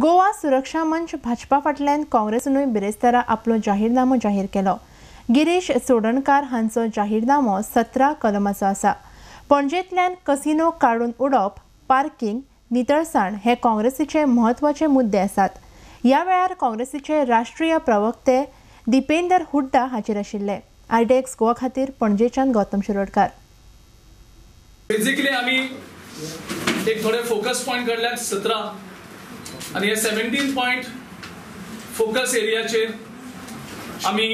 गोवा सुरक्षा मंच भाजपा फाटल्यान काँग्रेसीनूय बिरेस्तारा आपलो जाहीरनामो जाहीर केलो. गिरीश चोडणकार हांचो जाहीरनामो 17 कलमाचो आसा. पणजेंतल्यान कसिनो काडून उडोवप, पार्किंग, नितळसाण हे काँग्रेसीचे म्हत्वाचे मुद्दे आसात. ह्या वेळार काँग्रेसीचे राष्ट्रीय प्रवक्ते दीपेंदर हुड्डा हाजीर आशिल्ले. आयडेक्स गोवा खातीर पणजेच्यान गौतम शिरोडकार. बेसिकली आमी एक थोडे फोकस पॉयंट काडल्यात 17 आनी हे 17 पॉयंट फोकस एरियाचेर आमी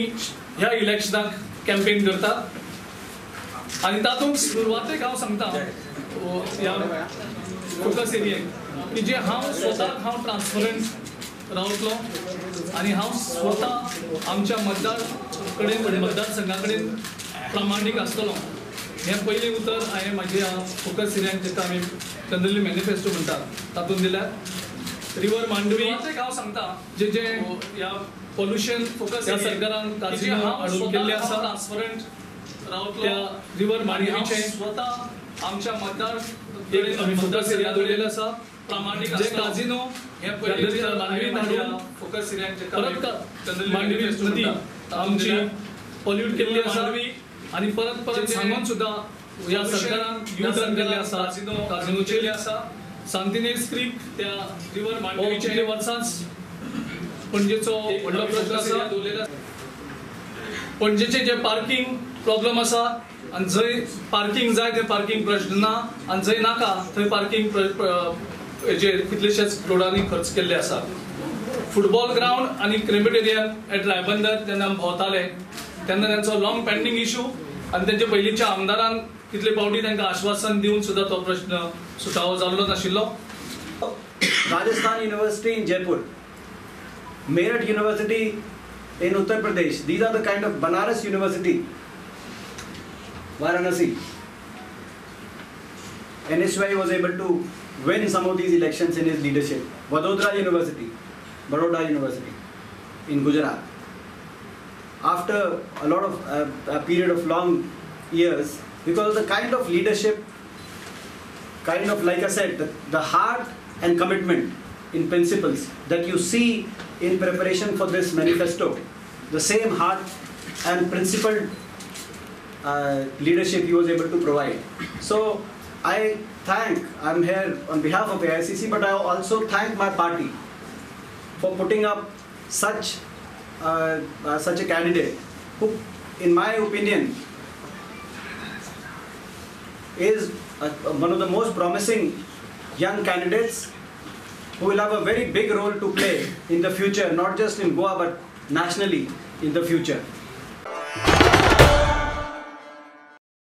ह्या इलेक्शनाक कॅम्पेन करतात. आनी तातूंत सुरवातेक हांव सांगता ह्या फोकस एरियेक की जे हांव स्वताक हांव ट्रान्सपरंट रावतलो आनी हांव स्वता आमच्या मतदार कडेन मतदारसंघा कडेन प्रामाणीक आसतलो. हें पयलें उतर हांवें म्हाज्या फोकस एरियाक जेका आमी जनरली मॅनिफेस्टो म्हणटात तातूंत दिल्यार. रिवर मांडवी हांव सांगता जे जे ह्या पोल्युशन फोकस ह्या सरकारान हाडून केल्लें आसा ट्रान्सपरंट रावतलो. रिवर मांडवीचें स्वता आमच्या मतदार आमी फोकस एरिया दवरिल्लें आसा प्रामाणीक. जे काजिनो हे मांडवीन हाडून फोकस एरियाक परत मांडवी नदी आमची पॉल्यूट केल्ली आसा आनी परत परत सांगून सुद्दां ह्या सरकारान यू टर्न केल्लें आसा. काजिनोचेर आसा सांतिनेज क्रीक त्या रिवर मांडवीचे वर्सांच पणजेचो व्हडलो प्रश्न आसा. पणजेचे जे पार्किंग प्रॉब्लम आसा आनी जंय पार्किंग जाय थंय पार्किंग प्रश्न ना आनी जंय नाका थंय पार्किंग हेजेर कितलेशेच करोडांनी खर्च केल्ले आसा. फुटबॉल ग्रावंड आनी क्रिमेटेरियम एट रायबंदर जेन्ना आमी भोंवताले तेन्ना तांचो लॉंग पेंडींग इशू आनी तेंचे पयलींच्या आमदारान कितले फावटी तांकां आश्वासन दिवन सुद्दां तो प्रश्न सुटावो जाल्लो नाशिल्लो. Rajasthan University in Jaipur, Meerut University in Uttar Pradesh, these are the kind of Banaras University, Varanasi. NSUI was able to win some of these elections in his leadership. Vadodara University, Baroda University in Gujarat. After a lot of a period of long years, because of the kind of leadership, kind of like I said, the heart and commitment in principles that you see in preparation for this manifesto, the same heart and principled leadership he was able to provide. So I thank, I'm here on behalf of AICC, but I also thank my party for putting up such a candidate who, in my opinion, is one of the most promising young candidates who will have a very big role to play in the future, not just in Goa but nationally in the future.